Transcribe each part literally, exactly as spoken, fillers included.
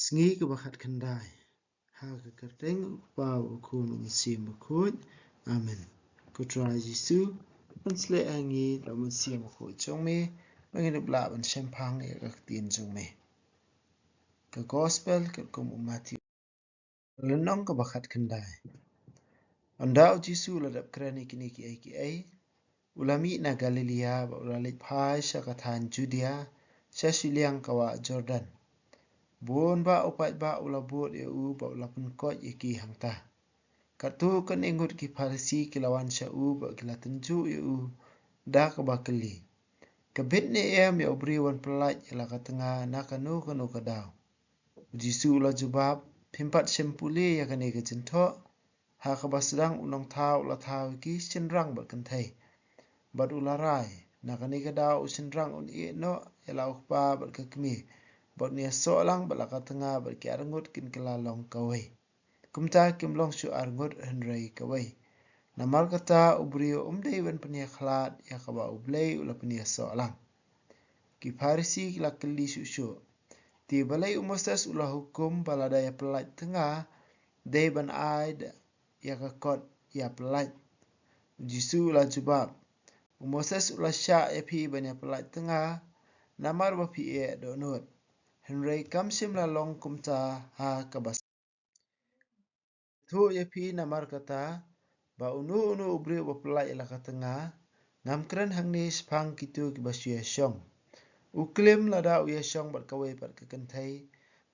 Sngi kaba khatkhyndai. Ha ka kyrteng u Kpa, u Khun, u Mynsiem Bakhuid. Amen. Ko Trai Jisu, pynshlur ha ngi da u Mynsiem Bakhuid jong me, ba ngin ïoh lah ban shemphang ïa ka ktien jong me. Ka Gospel katkum u Mathaios. Lynnong kaba khatkhyndai. Ynda u Jisu u la dep kren ïa kine kiei kiei, u la mih na Galilaia bad u la leit phai sha ka thaiñ Judia, sha shiliang ka wah Jordan. Bun bah u paidbah u la bud ïa u bad u la pynkoit ïa ki hangta. Katto katne ngut ki Pharisi ki la wan sha u bad ki la tynjuh ïa u da kaba kylli: Ka bit ne em ïa u briew ban pyllait ïa la ka tnga na kano kano ka daw? U Jisu u la jubab: Phim pat shym pule ïa kane ka jingthoh, ha kaba sdang u nongthaw u la thaw ïa ki shynrang bad kynthei, bad u la rai: Na kane ka daw u shynrang un ïeh noh ïa la u kpa bad ka kmie, bad un ïasoh lang bad la ka tnga, bad ki arngut kin kylla long kawei. Kumta kim long shuh arngut hynrei kawei. Namar kata u briew um dei ban pynïakhlad ïa kaba U Blei u la pynïasoh lang. Ki Pharisi ki la kylli shuh shuh: Te balei u Moses u la hukum ba lada ïa pyllait tnga, dei ban ai da ïa ka kot ïa pyllait? U Jisu u la jubab: U Moses u la shah ïa phi ban ïa pyllait tnga namar ba phi ïeh dohnud. Hynrei kam shym la long kumta ha kaba Thuh ïa phi namar kata, ba uno uno u briew ba pyllait ïa la ka tnga, ngam kren hangne shaphang kito kiba shu ïashong. U klim lada u ïashong bad kawei pat ka kynthei,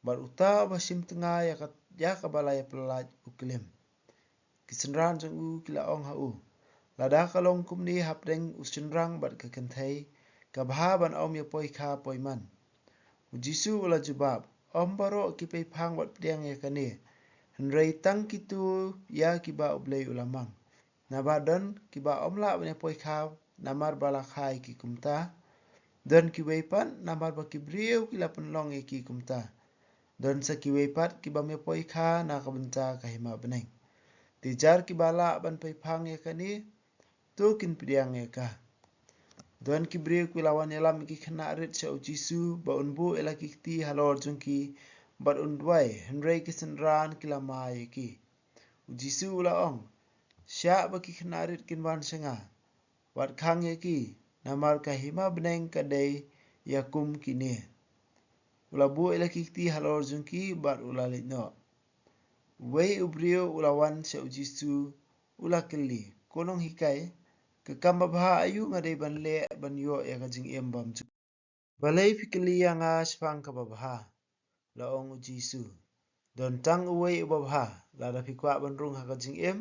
bad uta uba shim tnga ïa ka, ïa kaba la ïa pyllait u klim. Ki synran jong u ki la ong ha u: Lada ka long kumne hapdeng u shynrang bad ka kynthei, ka bha ban ym ïa poi kha poi man. U Jisu u la jubab: Ym baroh ki peiphang bad pdiang ïa kane, hynrei tang kito ïa kiba U Blei u la mang. Naba don kiba ym lah ban ïa poi kha namar ba la kha ïa ki kumta. Don kiwei pat namar ba ki briew ki la pynlong ïa ki kumta. Don sa kiwei pat ki bym ïa poi kha na ka bynta ka hima bneng. Te jar kiba lah ban peiphang ïa kane, to kin pdiang ïa ka. Don ki briew ki la wan ïalam ïa ki khynnah rit sha u Jisu ba un buh ïa la ki kti halor jong ki bad un duwai, hynrei ki synran ki la mai ïa ki. U Jisu u la ong: Shah ba ki khynnah rit kin wan sha nga, wat khang ïa ki, namar ka hima bneng ka dei ïa kum kine. U la buh ïa la ki kti halor jong ki bad u la leit noh. Uwei u briew u la wan sha u Jisu, u la kylli: Ko nonghikai, ka kam babha aïu nga dei ban leh ban ïoh ïa ka jingim bymjukut? Balei phi kylli ïa nga shaphang kaba bha? La ong u Jisu: Don tang uwei uba bha. Lada phi kwah ban rung ha ka jingim,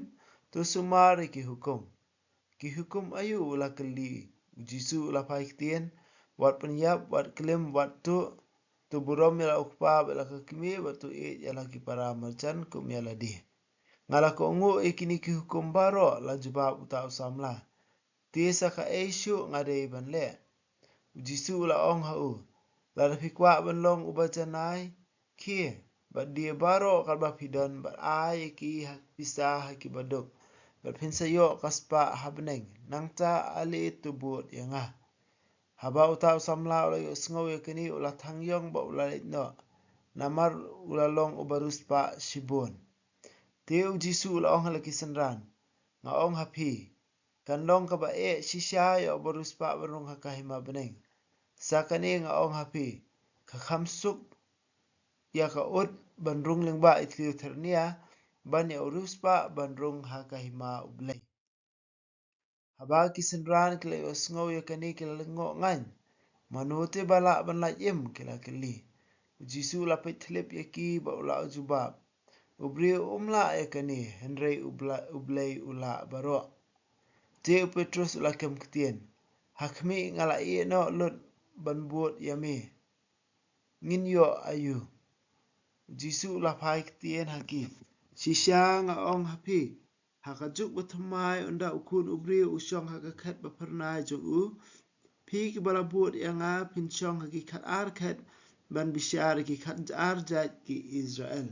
to sumar ïa ki hukum. Ki hukum aïu? U la kylli. U Jisu u la phai ktien: Wat pynïap, wat klim, wat tuh, to burom ïa la u kpa bad la ka kmie, bad to ïeit ïa la ki para marjan kum ïa lade. Nga la kohnguh ïa kine ki hukum baroh, la jubab uta u samla. Te sa kaei shuh nga dei ban leh? U Jisu u la ong ha u: Lada phi kwah ban long uba janai, khie bad die baroh katba phi don bad ai ïa ki ha pisa ha kiba duk, bad phin sa ïoh ka spah ha bneng, nangta ale to bud ïa nga. Haba uta u samla u la ïohsngew ïa kane, u la thang ïong bad u la leit noh, namar u la long uba riewspah shibun. Te u Jisu u la ong ha la ki synran: Nga ong ha phi, kan long kaba eh shisha ïa uba riewspah ban rung ha ka hima bneng. Sa kane nga ong ha phi, ka kham suk ïa ka ud ban rung lyngba i thliew thyrnia ban ïa u riewspah ban rung ha ka hima U Blei. Haba ki synran ki la ïohsngew ïa kane, ki la lyngngoh ngaiñ. Mano te ba lah ban lait im? Ki la kylli. U Jisu u la peit thlip ïa ki bad u la jubab: U briew um lah ïa kane, hynrei U Bla-, U Blei u lah baroh. Te u Petrus u la kem ktien: Ha khmih, nga la ïeh noh lut ban bud ïa me. Ngin ïoh aïu? U Jisu u la phai ktien ha ki: Shisha nga ong ha phi, ha ka juk bathymmai, ynda u Khun u Briew u shong ha ka khet baphyrnai jong u, phi kiba la bud ïa nga phin shong ha ki khatar khet ban bishar ïa ki khatar jait ki Israel.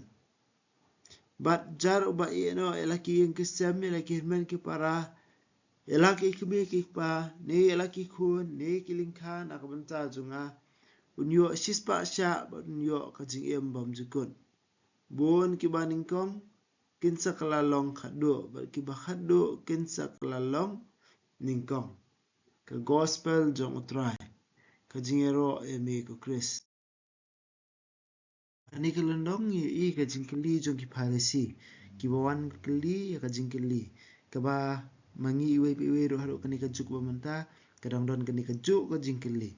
Bad jar uba ïeh noh ïa la ki ïing ki sem, ïa la ki hynmen ki para, ïa la ki kmie ki kpa, ne ïa la ki khun ne ki lyngkha na ka bynta jong nga, un ïoh shispah shah bad un ïoh ka jingim bymjukut. Bun kiba nyngkong kin sa kylla long khatduh bad kiba khatduh kin sa kylla long nyngkong. Ka gospel jong U Trai. Ka jingïaroh ïa me ko Khrist. Ani ka lyndong ngi ïohi ka jingkylli jong ki Pharisi kiba wan kylli ïa ka jingkylli kaba ma ngi iwei pa iwei ruh haduh kane ka juk ba mynta ka dang don kane ka juk ka jingkylli.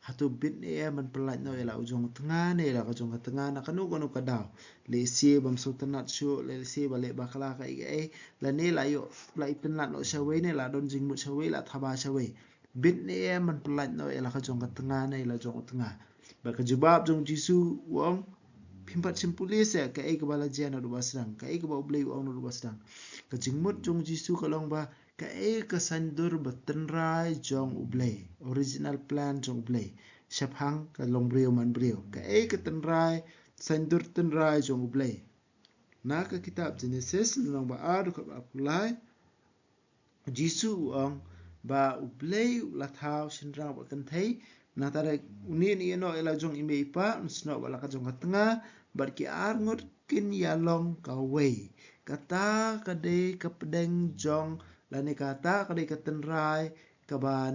Hato bit ne em ban pyllait noh ïa la u jong u tnga ne ïa la ka jong ka tnga na kano kano ka daw. Lehse bym sngewtynnat shuh, lehse ba leh bakla kaei kaei, lane la ïoh la itynnat noh shawei ne la don jingmut shawei, la thaba shawei. Bit ne em ban pyllait noh ïa la ka jong ka tnga ne ïa la jong u tnga. Bad ka jubab jong u Jisu u ong, phim pat shim pule seh kaei kaba la jia naduh ba sdang, kaei kaba U Blei u ong naduh ba sdang. Ka jingmut jong u Jisu ka long ba kaei ka saiñdur ba tynrai jong U Blei, original plan jong U Blei shaphang ka longbriew manbriew. Kaei ka tynrai, saiñdur tynrai jong U Blei. Na ka kitab Genesis lynnong ba ar dkhot ba arphew lai, u Jisu u ong ba U Blei u la thaw shynrang bad kynthei. Nangta da une un ïehnoh ïa la jong i mei i pa, un snoh bad la ka jong ka tnga, bad ki arngut kin ïalong kawei. Kata ka dei ka pdeng jong, lane kata ka dei ka tynrai kaba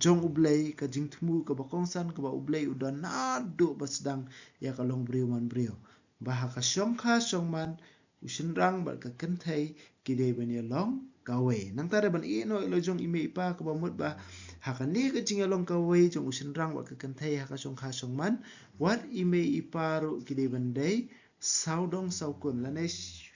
jong U Blei, ka jingthmu kaba kongsan kaba U Blei u don naduh ba sdang ïa ka longbriew manbriew. Ba ha ka shongkha shongman u shynrang bad ka kynthei ki dei ban ïalong kawei. Nangta da ban ïehnoh ïa la jong i mei i pa kaba mut ba ha kane ka jingïalong kawei jong u shynrang bad ka kynthei ha ka shongkha shongman, wat i mei i pa ruh ki dei ban dei sawdong sawkun lane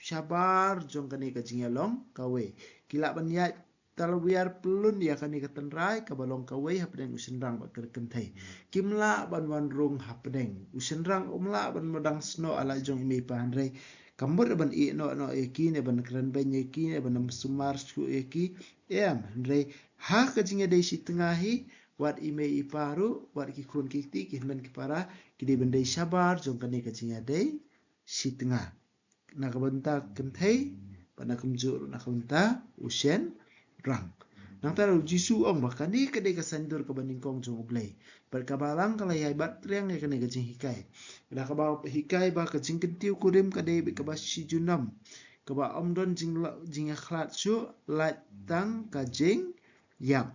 shabar jong kane ka jingïalong kawei. Ki lah ban ïaid talwiar pyllun ïa kane ka tynrai kaba long kawei hapdeng u shynrang bad ka kynthei. Kim lah ban wan rung hapdeng. U shynrang um lah ban wan dang snoh ha la jong i mei i pa, hynrei kam mut ban ïehnoh noh ïa ki ne ban kren beiñ ïa ki ne ban ym sumar shuh ïa ki. Em, hynrei ha ka jingïadei shi tnga hi, wat i mei i pa ruh, wat ki khun ki kti, ki hynmen ki para, ki dei ban dei shabar jong kane ka jingïadei shi tnga. Na ka bynta kynthei, bad na kumjuh ruh na ka bynta u shynrang. Nangta u Jisu u ong ba kane ka dei ka saiñdur kaba nyngkong jong U Blei. Bad kaba lang ka la ïai bat triang ïa kane ka jinghikai. Ka dei kaba hikai ba ka jingkyntiew kurim ka dei beit kaba shi junom. Kaba ym don jing, jingïakhlad shuh, lait tang ka jingïap.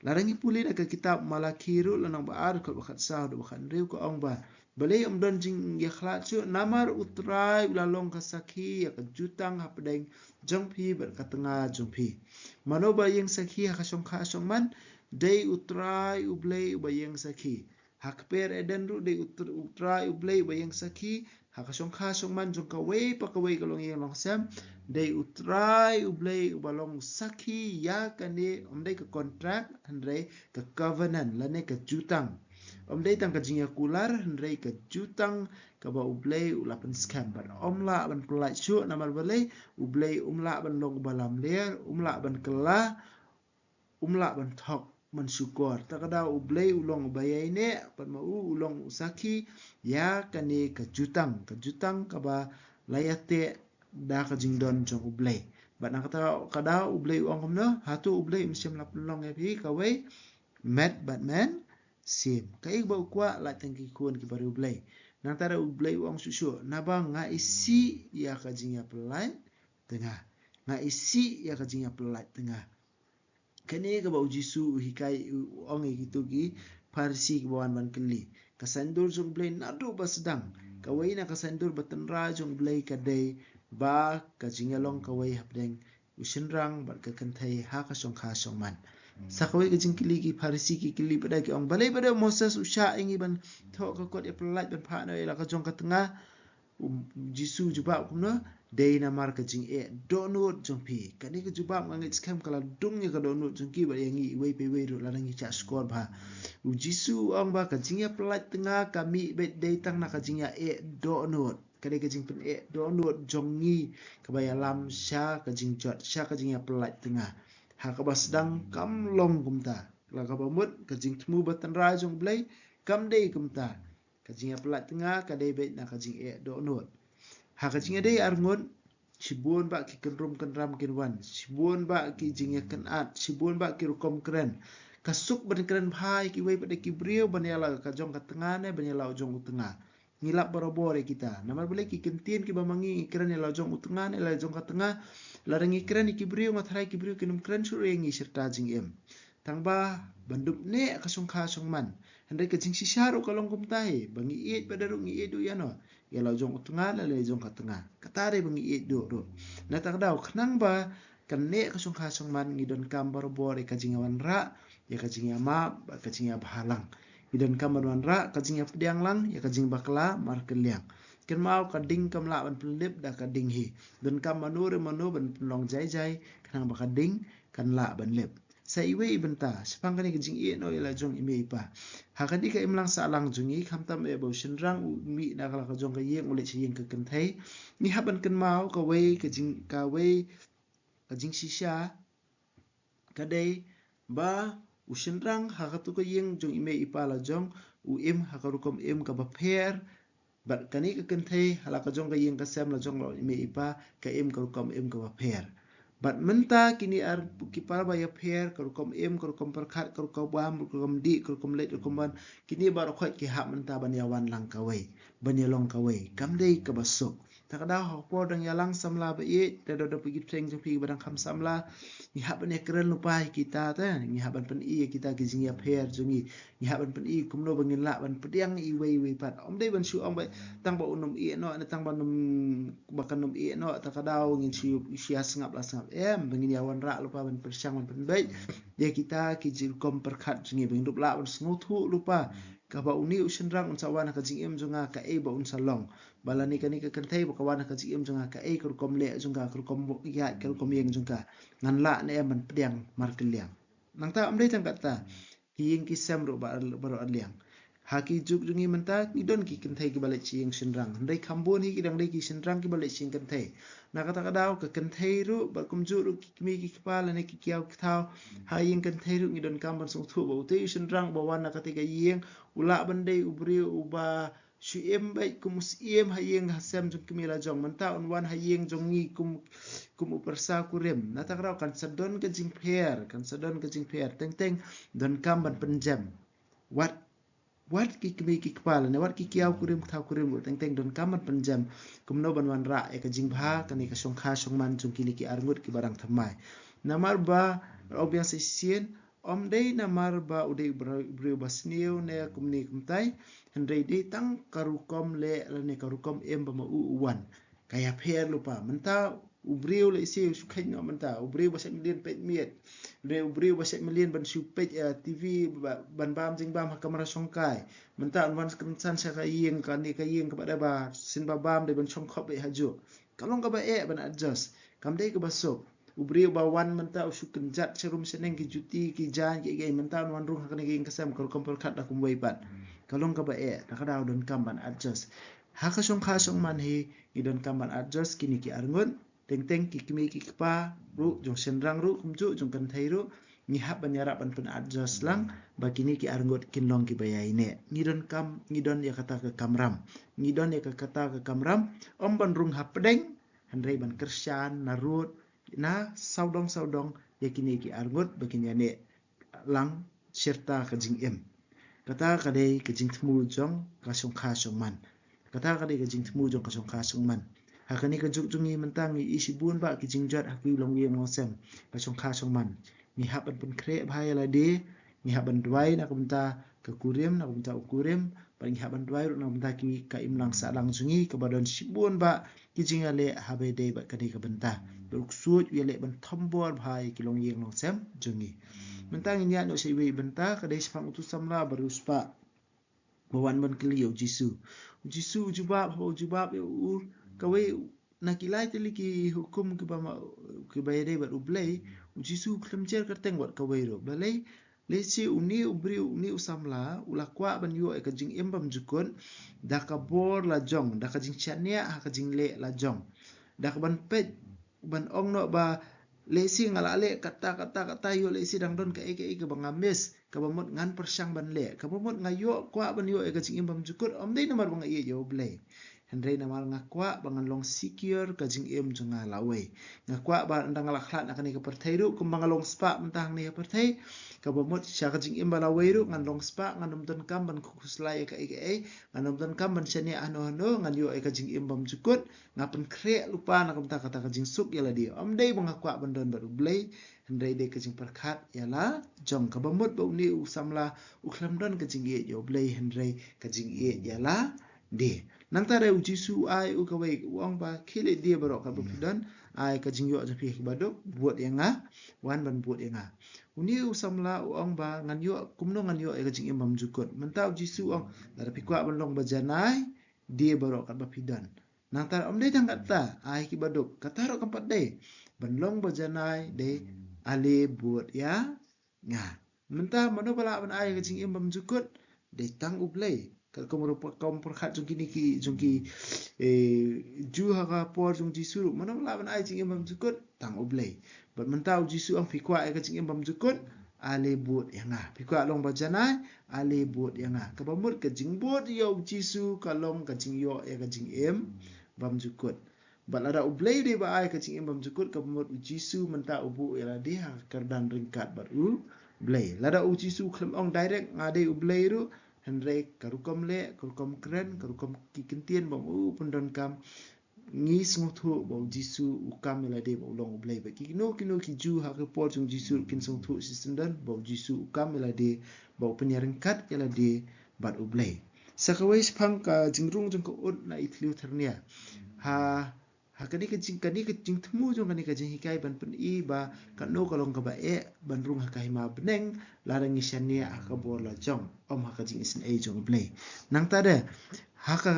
Lada ngi pule na ka kitab Malakhi ruh lynnong ba ar dkhot ba khatsaw haduh ba khathynriew ka ong ba, balei ym don jingïakhlad shuh, namar U Trai u la long ka sakhi ïa ka jutang hapdeng jong phi bad ka tnga jong phi. Mano ba ïeng sakhi ha ka shongkha shongman? Dei U Trai U Blei uba ïeng sakhi. Ha kper Eden ruh dei U Tr-, U Trai U Blei uba ïeng sakhi, ha ka shongkha shongman jong kawei pa kawei ka longïing longsem, dei U Trai U Blei uba long sakhi ïa kane, ym dei ka contract, hynrei ka covenant, lane ka jutang. Ym dei tang ka jingïakular, hynrei ka jutang kaba U Blei u la pynskhem. Bad ym lah ban pyllait shuh, namar balei? U Blei um lah ban long uba lamler, um lah ban kylla, um lah ban thok ban shukor. Ta ka daw U Blei u long uba ïaineh, bad ma u u long u sakhi ïa kane ka jutang, ka jutang kaba la ïateh da ka jingdon jong U Blei. Bad na kata ka daw U Blei u ong kumno, hato U Blei um shym la pynlong ïa phi kawei met bad men syiem? Kaei ba u kwah, lait tang ki khun kiba riewblei. Nangta da U Blei u ong shuh shuh, naba nga isih ïa ka jingïapyllait tnga. Nga isih ïa ka jingïapyllait tnga. Kane kaba u Jisu u hikai, u ong ïa kito ki Pharisi kiba wan ban kylli. Ka saiñdur jong U Blei naduh ba sdang. Kawei na ka saiñdur ba tynrai jong U Blei ka dei ba ka jingïalong kawei hapdeng u shynrang bad ka kynthei ha ka shongkha shongman. Sa kawei ka jingkylli ki Pharisi ki kylli pat da ki ong, balei pat da u Moses u shah ïa ngi ban thoh ka kot ïapyllait ban phah noh ïa la ka jong ka tnga? U Jisu u jubab kumno, dei namar ka jingeh dohnud jong phi. Kane ka jubab nga ngeit skhem ka la dung ïa ka dohnud jong ki bad ïa ngi iwei pa iwei ruh lada ngi shah shkor bha. U Jisu u ong ba ka jingïapyllait tnga ka mih beit dei tang na ka jingïaeh dohnud. Ka dei ka jingpyneh dohnud jong ngi kaba ïalam sha ka jingjot, sha ka jingïapyllait tnga. Ha kaba sdang kam long kumta. La kaba mut ka jingthmu ba tynrai jong U Blei kam dei kumta. Ka jingïapyllait tnga ka dei beit na ka jingeh dohnud. Ha ka jingïadei arngut, shibun bah ki kynrum kynram kin wan, shibun bah ki jingïakynad, shibun bah ki rukom kren. ka suk ban kren bha ïa kiwei pat de ki briew ban ïa la ka jong ka tnga ne ban ïa la u jong u tnga. Ngi lap barabor ïa kita. Namar balei ki kyntien kiba ma ngi ngi kren ïa la jong u tnga ne la jong ka tnga. Lada ngi kren ïa ki briew nga tharai ki briew kin ym kren shuh ïa ngi shirta jingim. Tang ba ban dup ne ka shongkha shongman. Hynrei ka jingshisha ruh ka long kumta hi ba ngi ïeit pat de ruh ngi ïeit duh ïano. Ïa la jong u tnga ne la jong ka tnga. Kata de ba ngi ïeit duh ruh. Na ta ka daw khnang ba kan ne ka shongkha shongman ngi donkam barabor ïa ka jingïawanrah, ïa ka jingïamap, ka jingïabha lang. Ngi donkam ban wanrah ka jingïapdiang lang ïa ka jingbakla markylliang. Kynmaw ka ding kam lah ban pynlip da ka ding hi. Donkam mano re mano ban pynlong jai jai khnang ba ka ding kan lah ban lip. Sa iwei i bynta shaphang kane ka jingïehnoh ïa la jong i mei i pa. Ha kane ka imlang sahlang jong ngi khamtam eh ba u shynrang u mih na ka la ka jong ka ïing u leit sha ïing ka kynthei. Ngi hap ban kynmaw kawei ka jing kawei ka jingshisha ka dei ba u shynrang ha katu ka ïing jong i mei i pa la jong u im ha ka rukom im kaba pher. Bad kane ka kynthei ha la ka jong ka ïing ka sem la jong la i mei i pa ka im ka rukom im kaba pher. Bad mynta kine ar ki para ba ïapher ka rukom im ka rukom pyrkhat ka rukom bam ka rukom dih ka rukom leit ka rukom wan kine baroh khoit ki hap mynta ban ïawan lang kawei ban ïalong kawei kam dei kaba suk. Ta ka daw ha ka por dang ïalang samla ba ïeit da da da phi ki pyrtheng jong phi ba dang kham samla. Ngi hap ban ïakren lypa ïa kita te ngi hap ban pyni ïa kita ki jingïapher jong ngi. Ngi hap ban pyni kumno ba ngin lah ban pdiang iwei iwei pat. Ym dei ban shu ong ba tang ba un ym ïehnoh ne tang ba nym ba kan nym ïehnoh ta ka daw ngin shu shu ïa sngap la sngap. Em ba ngin ïawanrah lypa ban pyrshang ban pynbeit ïa kita ki jingkom pyrkhat jong ngi ba ngin rup lah ban sngewthuh lypa. Kaba une u shynrang un sa wan ha ka jingim jong nga kaei ba un sa long. Ba lane kane ka kynthei ba ka wan ha ka jingim jong nga kaei ka rukom leh jong ka ka rukom ïaid ka rukom ïeng jong ka. Ngan lah ne em ban pdiang markylliang. Nangta ym dei tang kata ki ïing ki sem ruh ba baroh arliang. Ha ki juk jong ngi mynta ngi don ki kynthei kiba leit sha ïing shynrang. Hynrei kham bun hi ki dang dei ki shynrang kiba leit sha ïing kynthei. Na kata ka daw ka kynthei ruh bad kumjuh ruh ki kmie ki kpa lane ki kiaw ki thaw ha ïing kynthei ruh ngi donkam ban sngewthuh ba utei u shynrang ba wan na katei ka ïing u lah ban dei u briew uba shu im beit kum u syiem ha ïing ha sem jong kmie la jong mynta un wan ha ïing jong ngi kum kum u pyrsa kurim. Na ta ka daw kan sa don ka jingpher kan sa don ka jingpher teng teng donkam ban pynjem. Wat wat ki kmie ki kpa lane wat ki kiaw kurim ki thaw kurim ruh teng teng donkam ban pynjem kumno ban wanrah ïa ka jingbha kane ka shongkha shongman jong kine ki arngut kiba dang thymmai. Namar ba ong biang sa shisien ym dei namar ba u dei u briew ba sniew ne kumne kumtai. Hynrei dei tang ka rukom leh lane ka rukom im ba ma u u wan. Ka ïapher lypa mynta u briew lehse u shu kheiñ noh mynta u briew ba shet mlien peit miet. Hynrei u briew ba shet mlien ban shu peit TV ban bam jingbam ha kamra shongkai. Mynta un wan kynsan sha ka ïing kane ka ïing kaba dei ba sien ba bam dei ban shong khop beit hajuh. Ka long kaba eh ban adjust kam dei kaba suk. U briew ba wan mynta u shu kynjat sharum shaneng ki juti ki jaiñ ki ei mynta un wan rung ha kane ka ïing ka sem ka rukom pyrkhat da kumwei pat. Ka long kaba eh da ka daw donkam ban adjust. Ha ka shongkha shongman hi ngi donkam ban adjust kine ki arngut. Teng teng ki kmie ki kpa ruh jong shynrang ruh kumjuh jong kynthei ruh ngi hap ban ïarap ban pyn adjust lang ba kine ki arngut kin long kiba ïaineh. Ngi donkam ngi don ïa kata ka kamram ngi don ïa ka kata ka kamram ym ban rung hapdeng hynrei ban kyrshan na rud na sawdong sawdong ïa kine ki arngut ba kin ïaneh lang shirta ka jingim. Kata ka dei ka jingthmu jong ka shongkha shongman. Kata ka dei ka jingthmu jong ka shongkha shongman. Ha kane ka juk jong ngi mynta ngi i shibun ba ki jingjot ha ki longïing longsem ka shongkha shongman. Ngi hap ban pynkhreh bha ïa lade ngi hap ban duwai na ka bynta ka kurim na ka bynta u kurim. Bad ngi hap ban duwai ruh na ka bynta ki ka imlang sahlang jong ngi kaba don shibun ba ki jingïaleh haba ïadei bad kane ka bynta. Bad u ksuid u ïaleh ban thombor bha ïa ki longïing longsem jong ngi. Mynta ngin ïaid noh sha iwei i bynta ka dei shaphang utu samla ba riewspah ba wan ban kylli ïa u Jisu. U Jisu u jubab haba u jubab ïa u kawei na ki lai tylli ki hukum kiba ma kiba ïadei bad U Blei. U Jisu u khlem jer kyrteng wat kawei ruh balei. Lehse une u briew une u samla u la kwah ban ïoh ïa ka jingim bymjukut da ka bor la jong da ka jingshaniah ha ka jingleh la jong. Da ka ban peit ban ong noh ba lehse nga la leh kata kata kata ïoh lehse dang don kaei kaei kaba nga miss kaba mut ngan pyrshang ban leh kaba mut nga ïoh kwah ban ïoh ïa ka jingim bymjukut ym dei namar ba nga ïeit ïa U Blei. Hynrei namar nga kwah ba ngan long secure ka jingim jong nga lawei. Nga kwah ba ynda nga la khlad na kane ka pyrthei ruh, kumba nga long spah mynta hangne ha pyrthei, kaba mut sha ka jingim ba lawei ruh ngan long spah, ngan ym donkam ban khuslai ïa kaei kaei, ngan ym donkam ban shaniah hano hano, ngan ïoh ïa ka jingim bymjukut, nga pynkhreh lypa na ka bynta kata ka jingsuk ïa lade. Ym dei ba nga kwah ban don bad U Blei, hynrei dei ka jingpyrkhat ïa la jong, kaba mut ba une u samla u khlem don ka jingïeit ïa U Blei, hynrei ka jingïeit ïa lade. Nangta re u Jisu u ai u kawei, u ong ba khie leit die baroh katba phi don, ai ka jingïoh jong phi ha ki baduk, bud ïa nga, wan ban bud ïa nga. Une u samla u ong ba ngan ïoh, kumno ngan ïoh ïa ka jingim bymjukut. Mynta u Jisu u ong, lada phi kwah ban long ba janai, die baroh katba phi don. Nangta ym dei tang kata, ai ki baduk, kata ruh kam pat dei. Ban long ba janai dei, ale bud ïa nga. Mynta mano ba lah ban ai ka jingim bymjukut, dei tang U Blei. Katkum ruh, katkum pyrkhat jong kine ki, jong ki, eh, Jiw ha ka por jong u Jisu ruh, mano ba lah ban ai jingim bymjukut, tang U Blei. Bad mynta u Jisu u ong phi kwah ïa ka jingim bymjukut, ale bud ïa nga. Phi kwah long ba janai, ale bud ïa nga. Kaba mut ka jingbud ïa u Jisu ka long ka jingïoh ïa ka jingim bymjukut. Bad lada U Blei dei ba ai ka jingim bymjukut, kaba mut u Jisu mynta u buh ïa lade ha ka kyrdan ryngkat bad U Blei. Lada u Jisu u khlem ong direct nga dei U Blei ruh, hynrei ka rukom leh, ka rukom kren, ka rukom ki kyntien ba u pyndonkam, ngi sngewthuh ba u Jisu u kam ïa lade ba u long U Blei. Bad kino kino ki Jiw ha ka por jong u Jisu kin sngewthuh shisyndon ba u Jisu u kam ïa lade ba u pynïaryngkat ïa lade bad U Blei. Sa kawei shaphang ka jingrung jong ka ut na i thliew thyrnia. Ha, ha kane ka jing, kane ka jingthmu jong kane ka jinghikai ban pyni ba kano ka long kaba eh ban rung ha ka hima bneng, lada ngi shaniah ha ka bor la jong, ym ha ka jingisynei jong U Blei. Nangta de, ha ka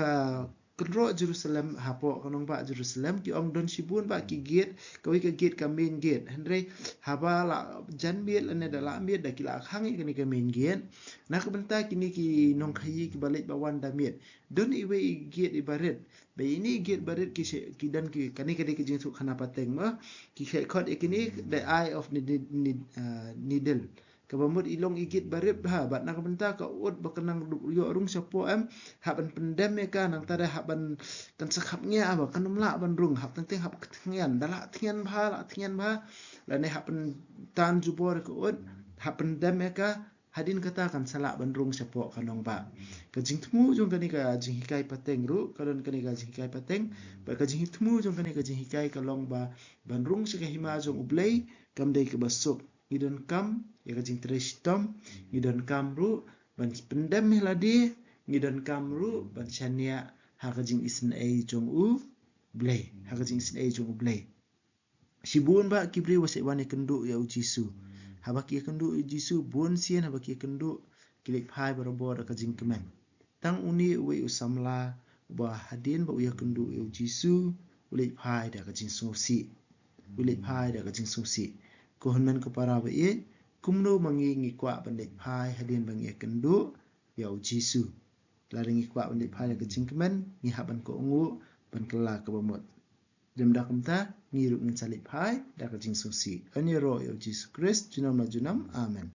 kynroh Jerusalem, hapoh ka nongbah Jerusalem, ki ong don shibun bah ki gate, kawei ka gate ka main gate. Hynrei haba la jan miet lane da la miet da ki la khang ïa kane ka main gate. Na ka bynta kine ki nongkhaïi kiba leit ba wan da miet, don iwei i gate iba rit. Ba ine i gate ba rit ki shait, ki don ki, kane ka dei ka jingsuk khana pateng mo. Ki shait khot ïa kine the eye of needle, need, uh, needle. Kaba mut i long i gate ba rit bha, bad na ka bynta ka ut ba kan nang ïoh rung shapoh em, hap ban pyndem ïa ka, nangta de hap ban kan sa khapngiah ba kan ym lah ban rung, hap teng teng hap thngian, da lah thngian bha, lah thngian bha, lane hap pyntan jubor ïa ka ut, hap pyndem ïa ka, hadien kata kan sa lah ban rung shapoh ka nongbah. Ka jingthmu jong kane ka jinghikai pateng ruh, ka don kane ka jinghikai pateng, bad ka jingthmu jong kane ka jinghikai ka long ba ban rung sha ka hima jong U Blei kam dei kaba suk. Ngi donkam ïa ka jingtrei shitom, ngi donkam ruh ban pyndem ïa lade, ngi donkam ruh ban shaniah ha ka jingisynei jong U Blei, ha ka jingisynei jong U Blei. Shibun bah ki briew ba shait wan ïakynduh ïa u Jisu. Haba ki ïakynduh ïa u Jisu, bun sien haba ki ïakynduh, ki leit phai barabor da ka jingkmen. Tang une uwei u samla, uba hadien ba u ïakynduh ïa u Jisu, u leit phai da ka jingsngewsih. U leit phai da ka jingsngewsih. Ko hynmen ko para ba ïeit, kumno ma ngi ngi kwah ban leit phai hadien ba ngi ïakynduh ïa u Jisu. Lada ngi kwah ban leit phai da ka jingkmen, ngi hap ban kohnguh ban kylla kaba mut. Lymda kumta, ngi ruh ngin sa leit phai da ka jingsngewsih. Yn ïaroh ïa u Jisu Khrist junom la junom. Amen.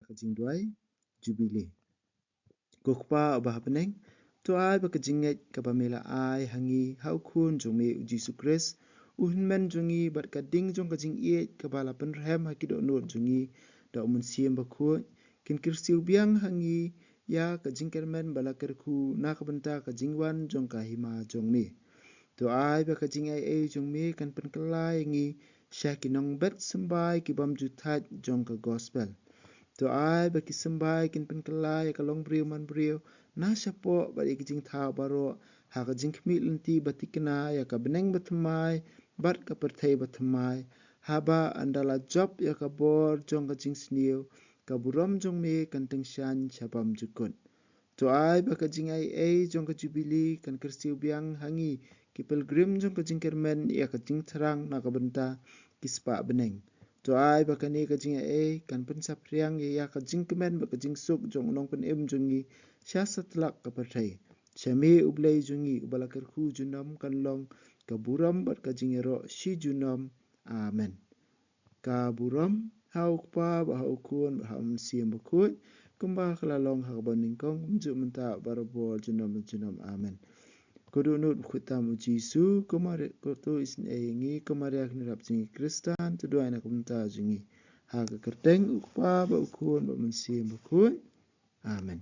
Ka jingduwai Jubili. Ko Kpa uba ha bneng, to ai ba ka jingngeit kaba me la ai ha ngi ha u Khun jong me u Jisu Khrist, u Hynmen jong ngi, bad ka ding jong ka jingïeit kaba la pynrhem ha ki dohnud jong ngi da u Mynsiem Bakhuid, kin kyrsiew biang ha ngi ïa ka jingkyrmen ba la kyrkhu na ka bynta ka jingwan jong ka hima jong me. To ai ba ka jingaiei jong me kan pynkylla ïa ngi sha ki nongbet symbai ki bym ju thait jong ka gospel. To ai ba ki symbai kin pynkylla ïa ka longbriew manbriew na shapoh bad ïa ki jingthaw baroh ha ka jingkhmih lynti ba thikna ïa ka bneng bathymmai bad ka pyrthei bathymmai, haba ynda la jop ïa ka bor jong ka jingsniew, ka burom jong me kan tyngshaiñ sha bymjukut. To ai ba ka jingaiei jong ka Jubili kan kyrsiew biang ha ngi ki pilgrim jong ka jingkyrmen ïa ka jingthrang na ka bynta ki spah bneng. To ai ba kane ka jingaiei kan pynsaphriang ïa, ïa ka jingkmen bad ka jingsuk jong u Nongpynim jong ngi sha satlak ka pyrthei. Sha me U Blei jong ngi uba la kyrkhu junom kan long ka burom bad ka jingïaroh shi junom. Amen. Ka burom ha u Kpa bad ha u Khun bad ha u Mynsiem Bakhuid, kumba ka la long ha kaba nyngkong, mynjur mynta, barabor junom junom. Amen. Ko dohnud bakhuid tam u Jisu, ko Maria, ko to isynei ïa ngi, ko Maria khynnah jong ngi ki Khristan, to duwai na ka bynta jong ngi. Ha ka kyrteng u Kpa bad u Khun bad u Mynsiem Bakhuid. Amen.